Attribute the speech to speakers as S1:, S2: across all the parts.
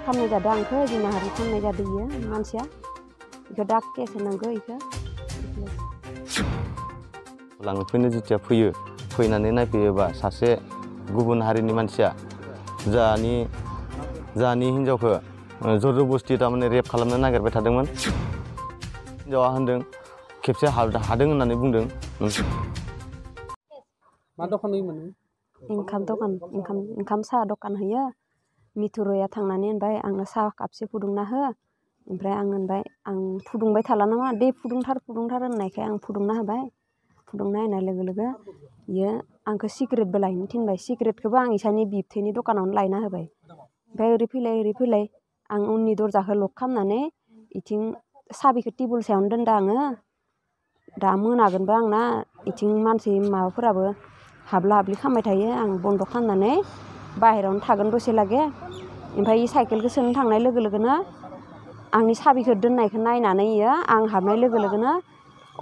S1: खालामनाय जादों आंखौ जिनाहारि खालामनाय जादों इयो मानसिया इखौ दा केस होनांगौ इखौ
S2: लांफैनो जिथिया फैयो फैनानै नायफैयोबा सासे गुबुन हारिनि मानसिया जाहानि हिन्जावखौ जरबस्ति थारमाने रेप खालामनो नागिरबाय थादोंमोन हिन्जावा होनदों खेबसे हादों होननानै बुंदों
S3: मा दखान होयोमोन
S1: ओंखाम साहा दखान होयो मिथुरया थांनानै होनबाय आंनो साहा कापसे फुदुंना हो ओमफ्राय आं होनबाय आं फुदुंबाय थाला नामा दे फुदुंथार होननायखाय आं फुदुंना होबाय फुदुंना होनाय लोगो लोगो इयो आंखौ सिगारेटबो लायनो थिनबाय सिगारेटखौबो आं इसानि बिबथैनि दखानावनो लायना होबाय ओमफ्राय ओरै फैलाय आं उननि दरजाखौ लक खालामनानै इथिं साबिखौ टेबोल सायावनो दोनदों आङो दा मोनागोनबो आंना इथिं मानसि माबाफोराबो हाबला हाबलि खालामबाय थायो आं बन्द खालामनानै बाहेरायावनो थागोन दसे लागै ओमफ्राय साइकेलखौ सोनो थांनाय लोगो लोगोनो आंनि साबिखौ दोननायखौ नायनानै इयो आं हाबनाय लोगो लोगोनो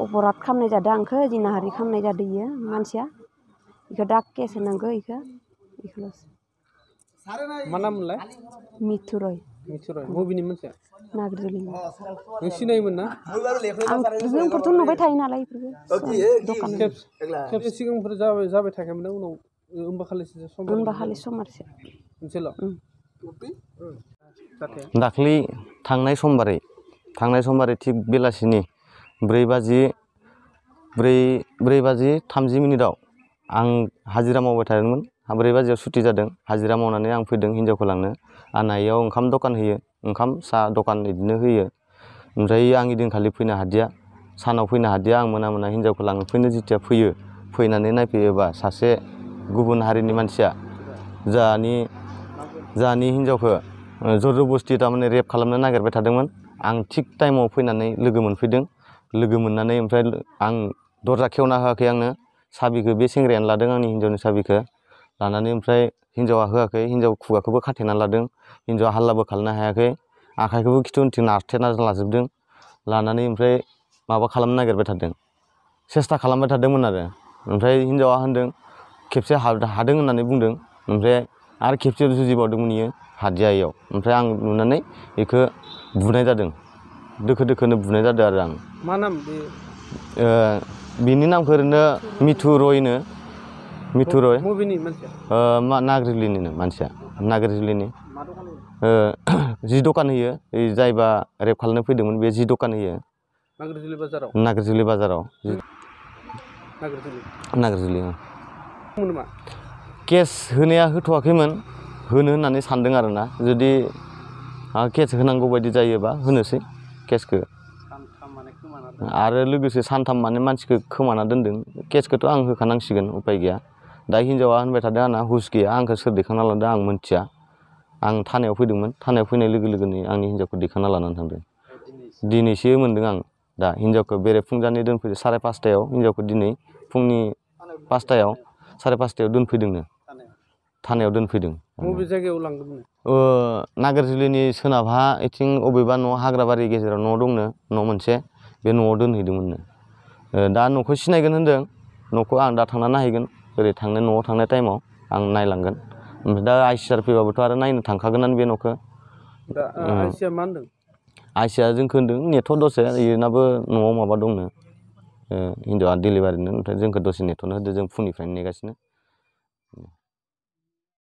S1: अपराध खालामनाय जादों आंखौ जिनाहारि खालामनाय जादों इयो मानसिया इखौ दा केस होनांगौ इखौल'सो
S3: मा नाम मोनलाय
S1: मिथुरय
S3: बबेनि मानसिया
S1: नागिरजोलिनि
S3: नों सिनायोमोन ना
S1: आं जोंफोरथ' नुबाय थायो नालाय दखान
S3: खेबसे सिगांफोर जाबाय थाखायोमोन उनाव होमबा खालि
S1: समारसे
S3: मोनसेल'
S2: दाख्लै थांनाय समबारै थिग बेलासिनि 4 बाजि 30 मिनिटआव आं हाजिरा मावबाय थादोंमोन 4 बाजियाव सुटि जादों हाजिरा मावनानै आं फैदों हिन्जावखौ लांनो आंना इयाव ओंखाम दखान होयो ओंखाम साहा दखान बिदिनो होयो ओमफ्राय आं इदिनखालि फैनो हादिया सानाव फैनो हादिया आं मोना हिन्जावखौ लांफैनो जिथिया फैयो फैनानै नायफैयोबा सासे गुबुन हारिनि मानसिया जाहानि हिन्जावखौ जरबस्ति थारमाने रेप खालामनो नागिरबाय थादोंमोन आं थिग टाइमाव फैनानै लोगो मोनफैदों लोगो मोननानै ओमफ्राय आं दरजा खेवना होआखै आंनो साबिखौ बे सेंग्रायानो लादों आंनि हिन्जावनि साबिखौ लानानै ओमफ्राय हिन्जावा होआखै हिन्जाव खुगाखौबो खाथेना लादों हिन्जावा हाल्लाबो खालामनो हायाखै आखाइखौबो खिथु उनथिं नारथेना लाजोबदों लानानै ओमफ्राय माबा खालामनो नागिरबाय थादों सेस्था खालामबाय थादोंमोन आरो ओमफ्राय हिन्जावा होनदों खेबसे हादों होननानै बुंदों ओमफ्राय आरो खेबसे जुजिबावदोंमोन इयो हादिया इयाव ओमफ्राय आं नुनानै बेखौ बुनाय जादों दोखोनो बुनाय जादों आरो आं
S3: मा नाम
S2: बिनि नामखौ ओरैनो मिथुरय
S3: बबेनि मानसिया
S2: नागिरजुलिनिनो मानसिया नागिरजुलिनि जि दखान होयो जायबा रेप खालामनो फैदोंमोन बे जि दखान होयो नागिरजुलि बाजाराव नागिरजुलि केस होनाया होथ'वाखैमोन होनो होननानै सानदों आरोना जुदि केस होनांगौ बायदि जायोबा होनोसै केसखौ आरो लोगोसे सानथाम माने मानसिखौ खोमाना दोनदों केसखौथ' आं होखानांसिगोन उपाय गैया दा हिन्जावा होनबाय थादों आंना हुस गैया आंखौ सोर दैखांना लांदों आं मिथिया आं थानायाव फैदोंमोन थानायाव फैनाय लोगो लोगोनो आंनि हिन्जावखौ दैखांना लानानै थांदों दिनैसो मोनदों आं दा हिन्जावखौ बेरेफुंजानि दोनफैदों 5:30 हिन्जावखौ दिनै फुंनि 5टायाव 5:30 दोनफैदोंनो थानायाव दोनफैदों
S3: बबे जायगायाव लांदोंमोन
S2: नागिरजुलिनि सोनाबहा इथिं अबेबा न' हाग्राबारि गेजेराव न' दंनो न' मोनसे बे न'आव दोनहैदोंमोननो दा न'खौ सिनायगोन होनदों न'खौ आं दा थांना नायहैगोन ओरै न'आव थांनाय टाइमाव आं नायलांगोन ओमफ्राय दा ICR फैबाबोथ' आरो नायनो थांखागोनानो बे न'खौ
S3: दा ICR मा होनदों
S2: ICR जोंखौ होनदों नेथ' दसे इनाबो न'आव माबा दंनो हिन्जावा डिलिभारिनो ओमफ्राय जोंखौ दसे नेथ'नो होदो जों फुंनिफ्रायनो नेगासिनो